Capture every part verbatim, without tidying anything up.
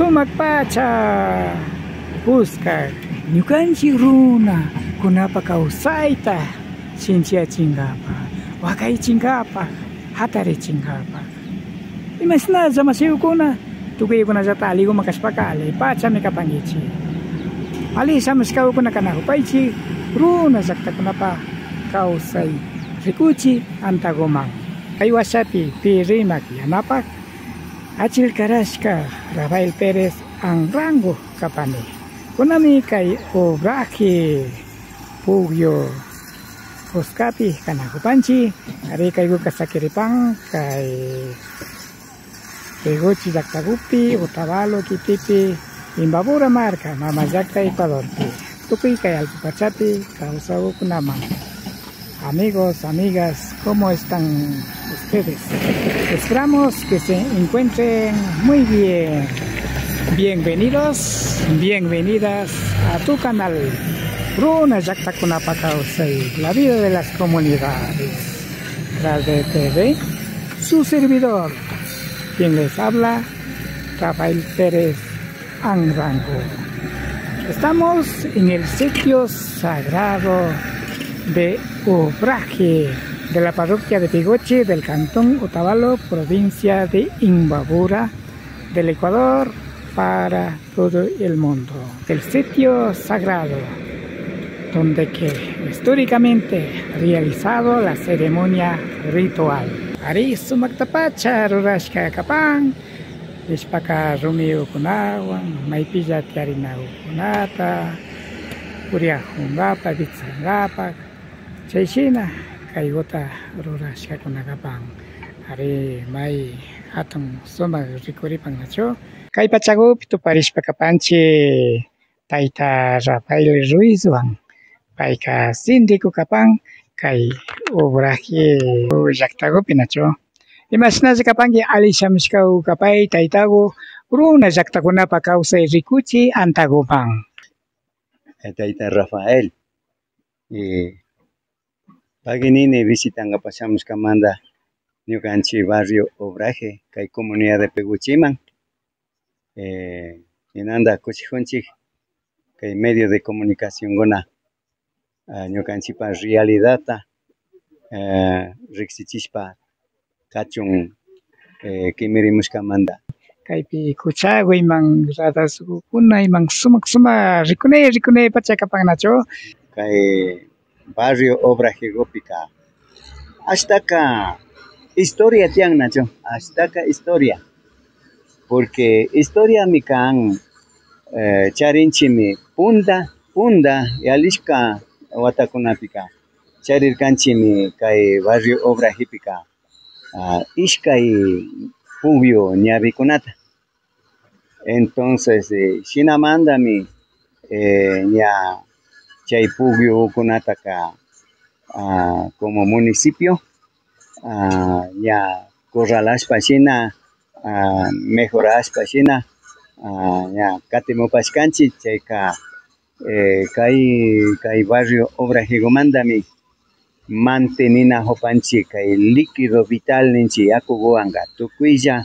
Sumak pacha kuska ñukanchik runakunapa kawsayta shinchiyachinkapak, wakaychinkapak, hatarichinkapak. Imashnalla mashikukuna, tukuykunallata allikuman kashpaka allipachami kapankichik. Alli shamushkakuna kanakupaychik runa llaktakunapa kawsay rikuchi antakuman. Kay washapi pi rimak yanapak achil karashka Rafael Pérez Anrango kapani. Kunami kay obraje pukyu kuskapi kanakupanchik. Ari kaykuka sakiripan kay Peguchi llaktakupi, Otavalo kitipi, Imbabura marka, mama llakta Ecuadorpi. Tukuy kay allpa pachapi kawsakukunaman. Amigos, amigas, ¿cómo están ustedes? Esperamos que se encuentren muy bien. Bienvenidos, bienvenidas a tu canal Runa Llaktakunapa Kawsay, la vida de las comunidades. Tras de T V, su servidor, quien les habla, Rafael Pérez Anrango. Estamos en el sitio sagrado de Obraje de la parroquia de Peguchi del cantón Otavalo, provincia de Imbabura, del Ecuador para todo el mundo. El sitio sagrado donde que históricamente realizado la ceremonia ritual. Ari sumaktapacha rurashka kapan, ishpaka rumiyukunawan maypilla tiarinakukunata puriakunkapak, witsankapak, chayshina kaykuta rurashkakuna kapan. Ari may hatun sumak rikuripan nachu. Kay pachakupi tuparishpa kapanchik tayta Rafael Ruizwan. Payka síndico kapan kay Obraje llaktakupi nachu. Imashnalla kapanki alli shamushkaku kapay taytaku runa llaktakunapa kawsay rikuchi antakuman. Eh, tayta Rafael, eh, pagui nini visitankapak shamushkamanta ñukanchik barrio Obraje kay comunidad de Peguchiman. Eh, ninanta kushikunchik kay medio de comunicacionkuna, ah, ñukanchikpa realidadta, eh, riksichishpa kachun, eh, kimirimushkamanta. Kaypi kuchaku iman radazukuna iman sumak sumak rikunay rikunay pacha kapan nachu. Kay barrio Obrajekupika ashtaka historia tiyan nachu, ashtaka historia. Porque historiami kan, eh, charinchikmi punta, punta yalishka watakunapika charirkanchikmi kay barrio Obrajepika, ah, ishkay pukyu ñawikunata. Entonces, eh, shinamantami, eh, ña chay pukyukunataka, ah, como municipio, ah, ña corralashpa shina, ah, mejorashpa shina, ah, ña katimupashkanchik, chayka, eh, kay, kay barrio Obrajekumantami manteninakupanchik kay líquido vital ninchik yakukuwanka tukuylla,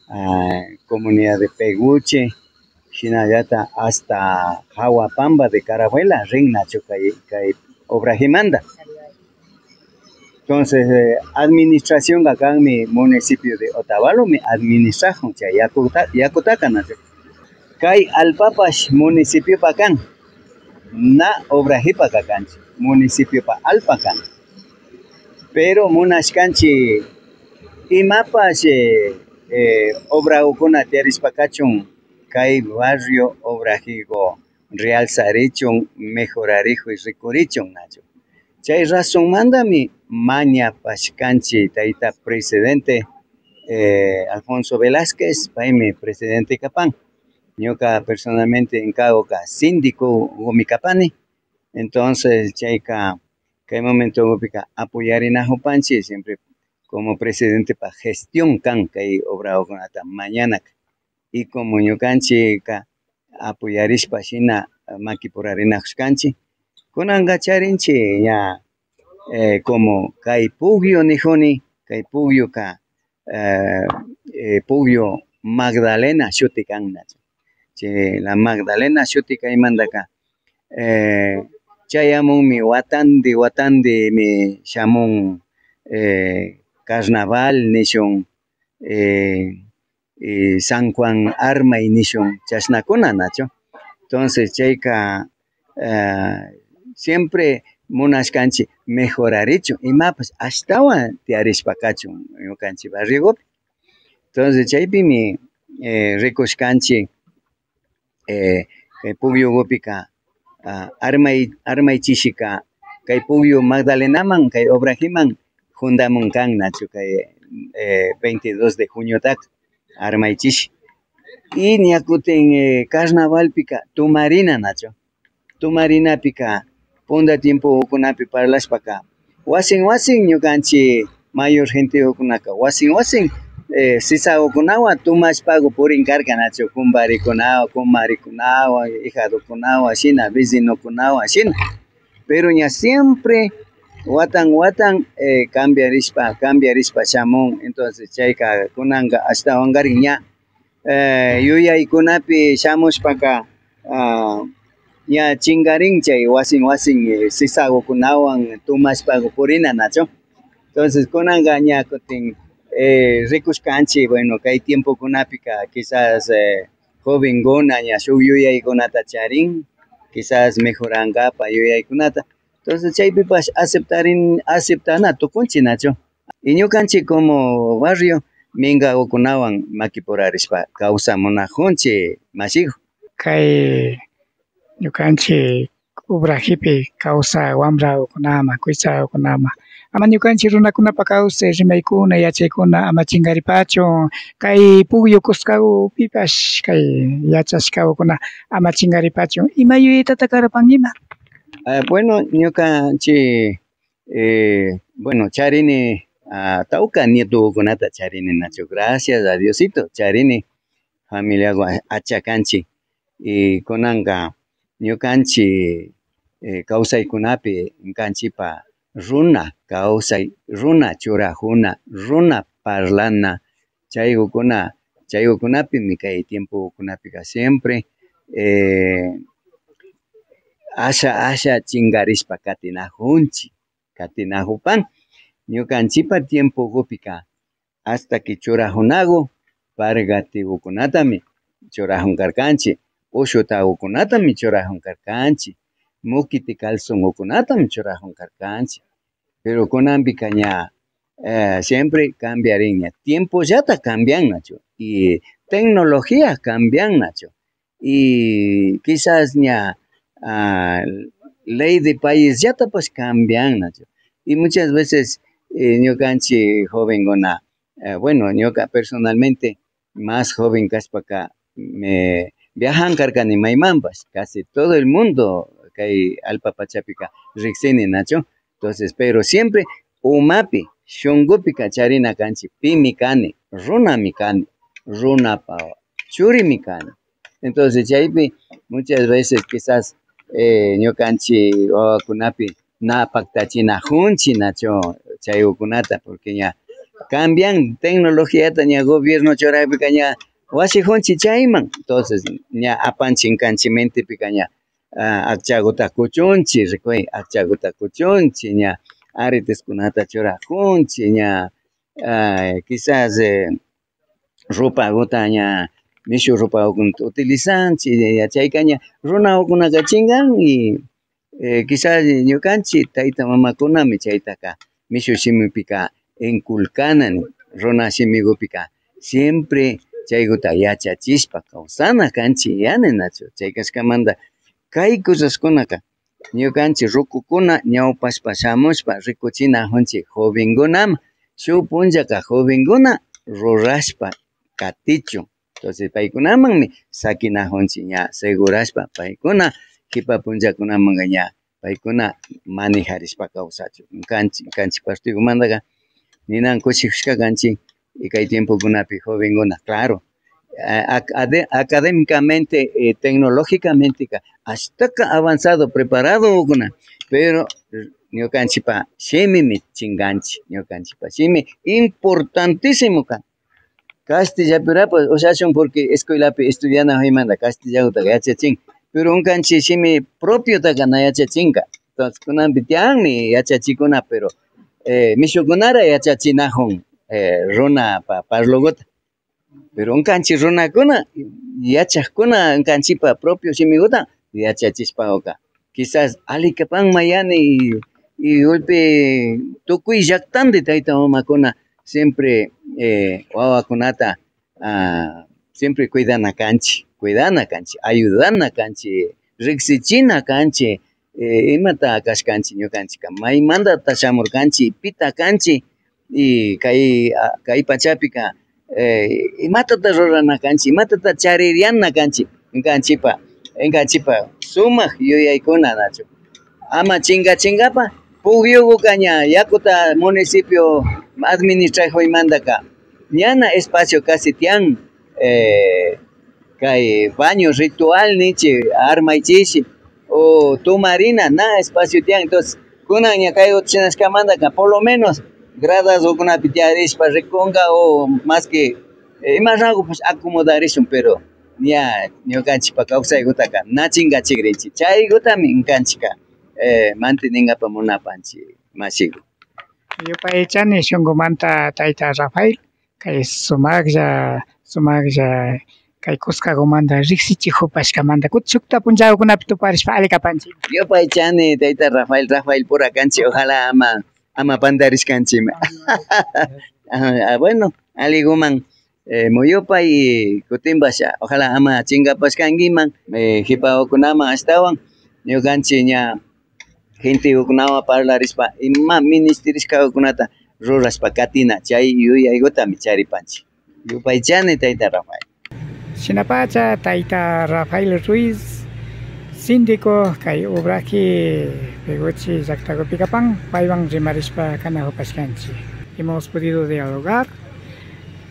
ah, comunidad de Peguche, shinallata hasta Jawapamba de Carabuela rin nachu kay, kay Obrajemanta. Entonces, eh, administracionka kanmi municipio de Otavalomi administrakun chay yakuta, yakutaka nachu. Kay allpapash municipiopa kan, na Obrajepaka kanchu, municipiopa allpa kan. Pero munashkanchik imapash, eh, eh, obrakukuna tiyarishpa kachun kay barrio Obrajeku realzarichun, mejorarikun, rikurichun nachu. Chay razonmantami mañapashkanchik tayta presidente, eh, Alfonso Velázquez, paymi presidente kapan. Ñuka personalmente encargoka síndicokumi kapani. Entonces chayka kay momentokupika apoyarinakupanchik siempre como presidentepa gestión kan kay obrakukunata mañanaka. Y como ñukanchikka apoyarishpa shina makipurarinakushkanchik, kunanka charinchik ña, eh, como kay pukyu nikuni, kay pukyuka, eh, eh, pukyu Magdalena shuti kan nachu. que la Magdalena shuti kaymantaka, eh, chayamunmi watandi watandimi shamun, eh, carnaval nishun, eh, y San Juan Armay nishun chashnakuna nachu. Entonces chayka, eh, siempre munashkanchik mejorarichun, imapash ashtawan tiyarishpa kachun ñukanchik barriogupi. Entonces chaypimi, eh, rikushkanchik, eh, kay pukyugupika, ah, armay, armay chishika kay pukyu Magdalenaman, kay obrajiman jundamun kan nachu, kay, eh, veintidós de junio taka armay chishi. Y ña kutin, eh, carnavalpika tumarina nachu. Tumarinapika punta tiempokunapi parlashpaka, wasin wasin ñukanchik mayor gentekunaka wasin wasin, eh, sisagukunawan tumashpagu purin karka nachu, kumbarikunawan, kumarikunawan, hijadokunawan shina, vecinokunawan shina. Pero ña siempre watan watan, eh, cambiarishpa, cambiarishpa shamun. Entonces chayka kunanka ashtawankarin ña, eh, yuyaykunapi shamushpaka, ah, ña chinkarin chay wasin wasin, eh, sisagukunawan tumashpagu purina nachu. Entonces kunanka ña kutin, eh, rikushkanchik, bueno, kay tiempokunapika quizás, eh, jovenkuna ña shuk yuyaykunata charin, quizás mejorankapa yuyaykunata. Entonces chaypipash aceptarin, aceptana tukunchik nachu. Y ñukanchik como barrio mingagukunawan makipurarishpa kawsamunakunchik mashigu. Kay ñukanchik obrajipi kawsak wambragukunaman, kuytsagukunaman, ama ñukanchik runakunapa kawsay rimaykuna, yachaykuna ama chinkaripachun, kay pukyu kuskagupipash kay yachashkagukuna ama chinkaripachun. Ima yuyaytata karapan ima? Ah, bueno, ñukanchik, eh, bueno, charini, ah, tawka nietogukunata charini nachu, gracias a Diosito, charini, familiagu a-, achka kanchik. Y kunanka ñukanchik, eh, kawsaykunapi ñukanchikpa runa kawsay, runa churakuna, runa parlana, chaygukuna, chaygukunapimi kay tiempokunapika siempre, eh, asha asha chinkarishpa katinakunchik, katinakupan. Ñukanchikpa tiempokupika hasta que churakunaku pargatigukunatami churakun karkanchik, ushutagukunatami churakun karkanchik, mukiti calzongukunatami churakun karkanchik. Pero kunanpika ña, eh, siempre cambiarin ña. Tiempollata cambian nachu. Y tecnología cambian nachu. Y quizás ña, ah, ley de paisllatapash cambian nachu. Y muchas veces, eh, ñukanchik jovenkuna, eh, bueno, ñuka personalmente más joven kashpaka, me viajan karkani maymanpash, casi todo el mundo kay allpa pachapika riksini nachu. Entonces, pero siempre umapi, shunkupika charina kanchik, pimi kani, runami kani, runapa churimi kani. Entonces chaypi muchas veces quizás, eh, ñukanchik wawakunapi na paktachinakunchik nachu chaygukunata, porque ña cambian tecnologiata, ña gobierno churakpika ña washikunchik chayman. Entonces ña apanchik ñukanchik mentepika ña, ah, akchaguta kuchunchik, rikuy, akchaguta kuchunchik, ña areteskunata churakunchik, ña, ah, quizás, eh, rupaguta ña mishu rupagukunata utilizanchik, ya, chayka ña runagukunaka chinkan y, eh, quizás ñukanchik tayta mamakunami chaytaka mishu shimipika inculcana nin, runa shimigupika siempre chayguta yachachishpa kawsana kanchik yani nachu. Chay kashkamanta kay cosaskunaka ñukanchik rukukuna ñawpashpa shamushpa rikuchinakunchik jovenkunaman, shuk punllaka jovenkuna rurashpa katichun. Entonces paykunamanmi sakinakunchik ña segurashpa, paykuna kipa punllakunamanka ña paykuna manejarishpa kawsachun. Kanchik, kanchik partidomantaka ninan kushikushka kanchik, y kay tiempokunapi jovenkuna, claro, a-, ac-, ade-, académicamente, eh, tecnológicamente ka ashtaka avanzado, preparadokuna, pero ñukanchikpa shimimi chinkanchik, ñukanchikpa shimi importantísimo kan. Castillapirapash ushashun, porque escuelapi estudianajuymanta castillagutaka yachachin, pero unkanchik shimi propiotaka na yachachinka. Entonces kunanpi tiyanmi yachachikuna, pero eh, mishukunara yachachinajun eh, runapa parloguta. Pero unkanchik runakuna, yachakkuna unkanchikpa propio shimiguta yachachishpaguka, quizás alli kapanman yani. Y, y golpe tukuy llaktanpi tayta mamakuna siempre eh, wawakunata ah, siempre cuidana kanchik, cuidana kanchik, ayudana kanchik, riksichina kanchik, eh, imata kashkanchik ñukanchikka, maymantata shamurkanchik, pita kanchik, y kay, ah, kay pachapika eh, imatata rurana kanchik, imatata chaririana kanchik, ñukanchikpa, ñukanchikpa sumak yuyaykuna nachu. Ama chinga chingapa, pukyuguka ña yakuta municipio administrajuymantaka ñana espacio casi tiyan, eh, kay baño ritual ninchik armaychikshi, o tumarina na espacio tiyan. Entonces kunan ña kayguta shinashkamantaka por lo menos gradagukunapi tiyarishpa rikunka, o más que eh, imaragupash acomodarishun, pero ña ñukanchikpa kawsaygutaka na chingachigrinchik. Chaygutami ñukanchikka eh, manteningapa munapanchik, mashigu. Yupaychani shungumanta tayta Rafael, kay sumaklla, sumaklla kay kuskagumanta riksichijupashkamanta kutin shukta punllagukunapi tuparishpa alli kapanchik. Yupaychani tayta Rafael, Rafael pura kanchik, ojalá ama, ama pandarishkanchikmi. Ah, bueno, alliguman eh, muyupay, y kutinpash ojalá ama chingapashkankiman, eh, jipawakunaman ashtawan ñukanchik ña gentegukunawan parlarishpa ima minishtirishkagukunata rurashpa katina, chay yuyaygutami charipanchik. Yupaychani tayta Rafael. Shinapacha tayta Rafael Ruiz, síndico kay Ubraje Peguche llaktagupi kapan, paywan rimarishpa kanajupashkanchik. Hemos podido dialogar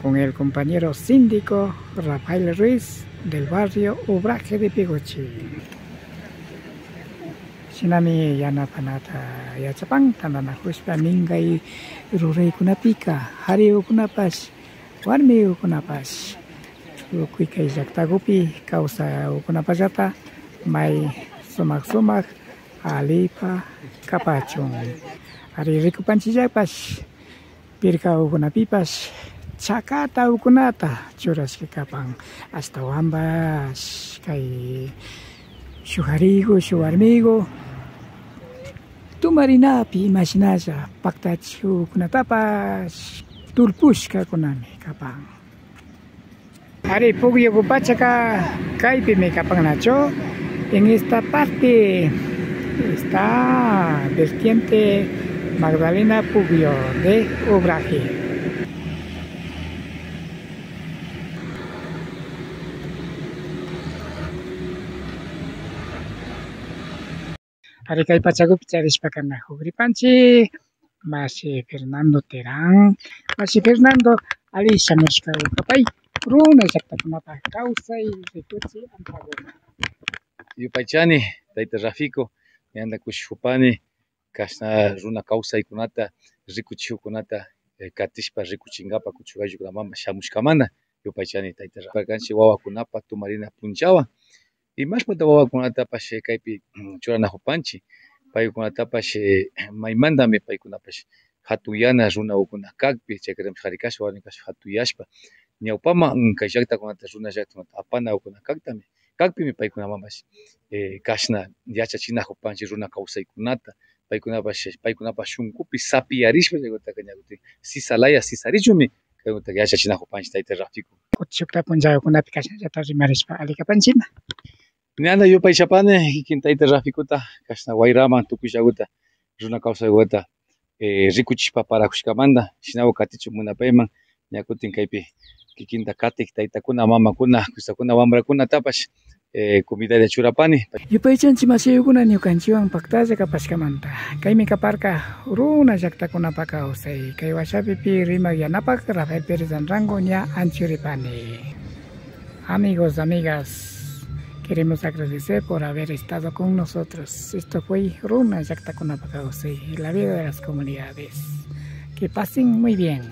con el compañero síndico Rafael Ruiz del barrio Ubraje de Peguche. Shinami yanapanata yachapan, tantanajushpa mingay ruraykunapika, jarigukunapash, warmigukunapash, tukuy kay llaktagupi kawsakkunapallata may sumak sumak allipa kapachun. Ari, rikupanchikllapash, pirkagukunapipash chakatagukunata churashka kapan, ashtawanpash kay shuk jarigu, shuk warmigu tumarinapi imashinalla paktachikkunatapash tullpushkakunami kapan. Ari, pukyugu pachaka kaypimi kapan nachu. En esta parte está vertiente Magdalena Pugllo de Ubraje. Ari, kay pachagupi charishpa kanajugripanchik mashi Fernando Terán. Mashi Fernando, alli shamushkagu kapay runa llaktakunapa kawsay rikuchi antaguman. Yupaychani tayta Rafico, ñanta kushijupani kashna runa kawsaykunata, rikuchijukkunata eh, katishpa rikuchingapa kuchugallukunamanpash shamushkamanta. Yupaychani tayta Rafico, kanchik wawakunapa tumarina punllawan. Imashpata wawakunatapash eh, kaypi mm, churanajupanchik, paykunatapash eh, maymantami paykunapash jatunyana runagukuna kakpi, chaykaramash jarikashpa, warmikash jatunyashpa, ñawpaman mm, kay llaktakunata, runa llaktakunata apanagukuna kaktami, kakpimi paykunamanpash eh, kashna yachachinajupanchik runa kawsaykunata, paykunapash, paykunapash shunkupi sapiyarishpa, chaykutaka ña kutin sisa laya, sisarichunmi, kaykutaka yachachinajupanchik tayta Rafico. Kutin shukta punllagukunapi kashnallata rimarishpa alli kapanchikman. Ñanta yupaychapani kikin tayta Raficota, kashna wayraman tukuyllaguta, runa kawsayguta eh, rikuchishpa parajushkamanta, shinagu katichun munapayman, ña kutin kaypi kikinta katik taytakuna, mamakuna, kusakuna, wambrakunatapash eh, comidalla churapani. Yupaychanchik mashiyukuna ñukanchikwan paktalla kapashkamanta. Kaymi kaparka runa llaktakunapa kawsay. Kay washapi pi rimak yanapak Rafael Pérez Anrango ña anchuripani. Amigos, amigas, queremos agradecer por haber estado con nosotros. Esto fue Runa Llaktakunapa Kawsay, la vida de las comunidades. Que pasen muy bien.